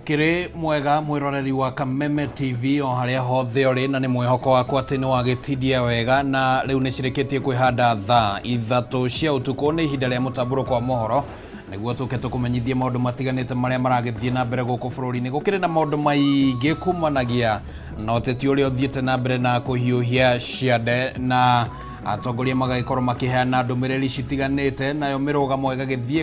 Ũkĩrĩ mwega mwĩroreri wa Kameme TV o harĩa hothe ũrĩ, na nĩ mwĩhoko wakwa atĩ nĩ wagĩtindia wega. Na rĩu nĩ cirĩkĩtie kwĩhanda thaa 3 cia ũtukũ, nĩ ihinda rĩa mũtambũrũko wa mohoro nĩguo tũke tũkũmenyithie maũndũ matiganĩte marĩa maragĩthiĩ na mbere gũkũ bũrũri-inĩ. Gũkĩrĩ na maũndũ maingĩ kumanagia na ũteti ũrĩa ũthiĩte na mbere na kũhiũhia ciande, na atongoria magagĩkorwo makĩheana ndũmĩrĩri citiganĩte, nayo mĩrũgamo ĩgagĩthiĩ.